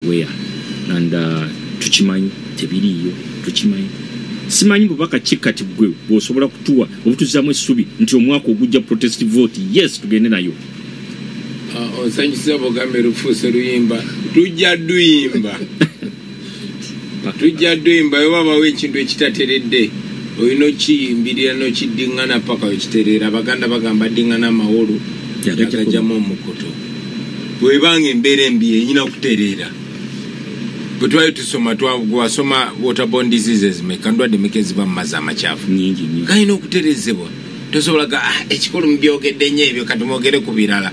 Where and tukimanyi tebiriiyo, tukimanyi. Simanyi bubaka ki kati gwe bw'osobola kutuwa obutuzaamu essubi nti omwaka ogujja protest vote, yes, tugende nayo. Ah, osanyusiza bwogamba lufuuse luyimba. Tujja duyimba, tujja duyimba. Yo wabawo ekintu ekitateredde, olina okiyimbirira n'okiddiŋŋana paka wekitereera. Abaganda bagamba, "Ddiŋŋana amawolu agajjamu omukoto." Bwebanga embeera embi enyina kutereera. Bwe twali tusoma, twasoma waterborne diseases meka, ndwadde meka eziva mu mazzi amakyafu? Nyingi nnyo. Galina okuterezebwa. Tosobola ga, "Ah, ekikulu mubyogedde nnyo ebyo, kati mwogere ku birala."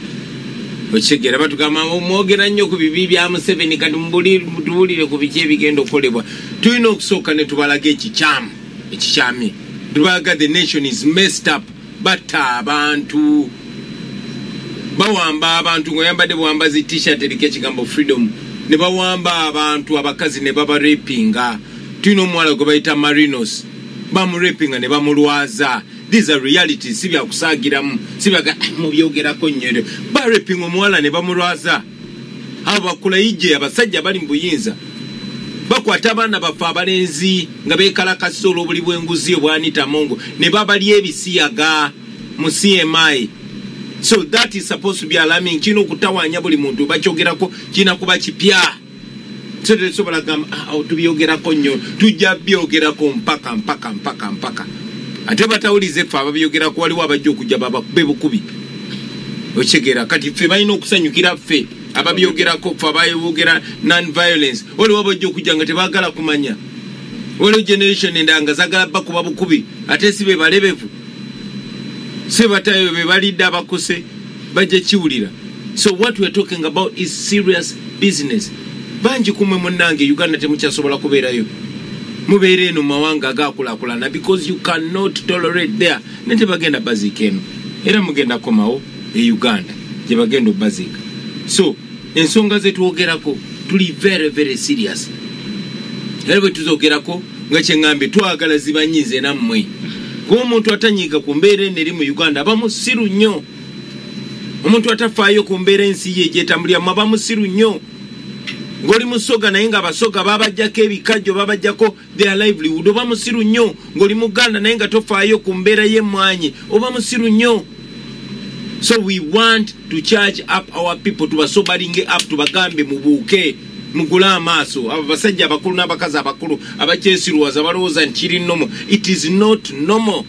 Okitegeera? Batugamba, "Mwogera nnyo ku bibi bya Museveni, kati mutubuulire ku biki ebigenda okukolebwa." Tulina okusooka ne tubalaga ekikyamu ekikyamye, tubalaga the nation is messed up. Batta abantu, bawamba abantu ngaoyambadde buwambazi T-shirt eriko ekigambo "freedom", ne bawamba abantu, abakazi ne babarapinga. Tulina omuwala gwe bayita Marinos, bamurapinga ne bamulwaza. These are realities, si byakusaagiramu, si byaga mubyogerako nnyo. Barapinga omuwala ne bamulwaza. Abo bakulayijje abasajja bali mu buyinza bakwata abaana baffe abalenzi nga bekalakasa olw'obuli bw'enguzi obwa Anita Among, ne babalya ebisiyaga mu CMI. So that is supposed to be alarming. Kirina okutawaanya buli muntu. Bakyogerako, kirina kuba kipya. So tesobola gamba, "Ah, tubyogerako nnyo." Tujja byogerako mpaka mpaka mpaka mpaka. Ate batawulize ffe ababyogerako, waliwo abajja okujja babakube bukubi. Okitegeera? Kati ffe balina okusanyukira ffe ababyogerako, ffe abayogera non violence. Waliwo abajja okujja nga tebagala kumanya. Waliwo generation endala nga zagala bakuba bukubi, ate si be balebevu, si batayo be balidde abakuse, bajja kiwulira. So what we are talking about is serious business. Bangi kumwe munnange, Uganda temukyasobola kubeerayo, mubeera eno mu mawanga agakulaakulana because you cannot tolerate there. Ne tebagenda baziika eno, era mugenda komawo e Uganda gye bagenda obaziika. So ensonga zetwogerako tuli very very serious, era bwe tuzogerako nga kyeŋŋambye, twagala zibanyize nammwe, kuba omuntu atanyiiga ku mbeera eno eri mu Uganda aba musiru nnyo. Omuntu atafaayo ku mbeera ensi ye gyetambuliramu aba musiru nnyo. Ng'oli Musoga naye nga Abasoga babajjako ebikajjo, babajjako their livelihood, oba musiru nnyo. Ng'oli Muganda naye nga tofaayo ku mbeera y'emmwanyi, oba musiru nnyo. So we want to charge up our people, tubasoberinge up, tubagambe, "Mubuuke, mugule amaaso." Abo basajja abakulu n'abakazi abakulu abakyesiruwaza balowooza nti kiri normal. It is not normal.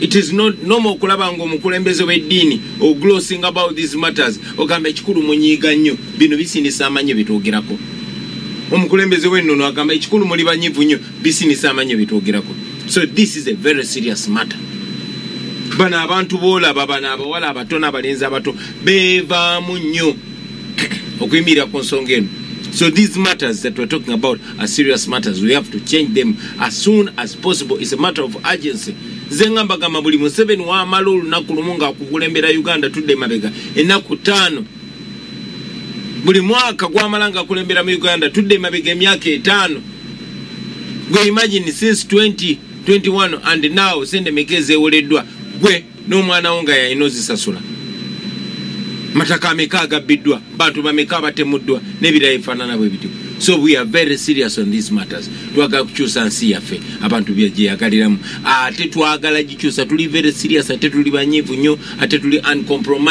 It is not normal okulaba nga omukulembeze w'eddiini oglossing about these matters, ogamba, "Ekikulu munyiiga nnyo, bino bisinisa amanyo bitwogerako." Omukulembeze w'ennono agamba, "Ekikulu muli banyivu nnyo, bisinisa amanyo bitwogerako." So this is a very serious matter. Bano abantu boolaba, bano abawala abato n'abalenzi abato beevaamu nnyo okuyimirira ku nsonga eno. So these matters that we're talking about are serious matters. We have to change them as soon as possible. It's a matter of urgency. Nze ngamba gamba, buli Museveni wamala olunaku lumu ng'akukulembera Uganda, tudde emabega ennaku 5. Buli mwaka gwamala nga akulembera mu Uganda, tudde emabega emyaka 5. Gwe imagine, since 2021 and now, sente meka ezeewoleddwa gwe n'omwana wo nga yalina ozisasula? Mataka ameka agabbiddwa? Bantu bameka abatemuddwa n'ebirala ebifaanana bwe bityo? So we are very serious on these matters. Twagala kukyusa nsi yaffe abantu byeyagaliramu, ate twagala gikyusa. Tuli very serious, ate tuli banyiivu nnyo, ate tuli uncompromised.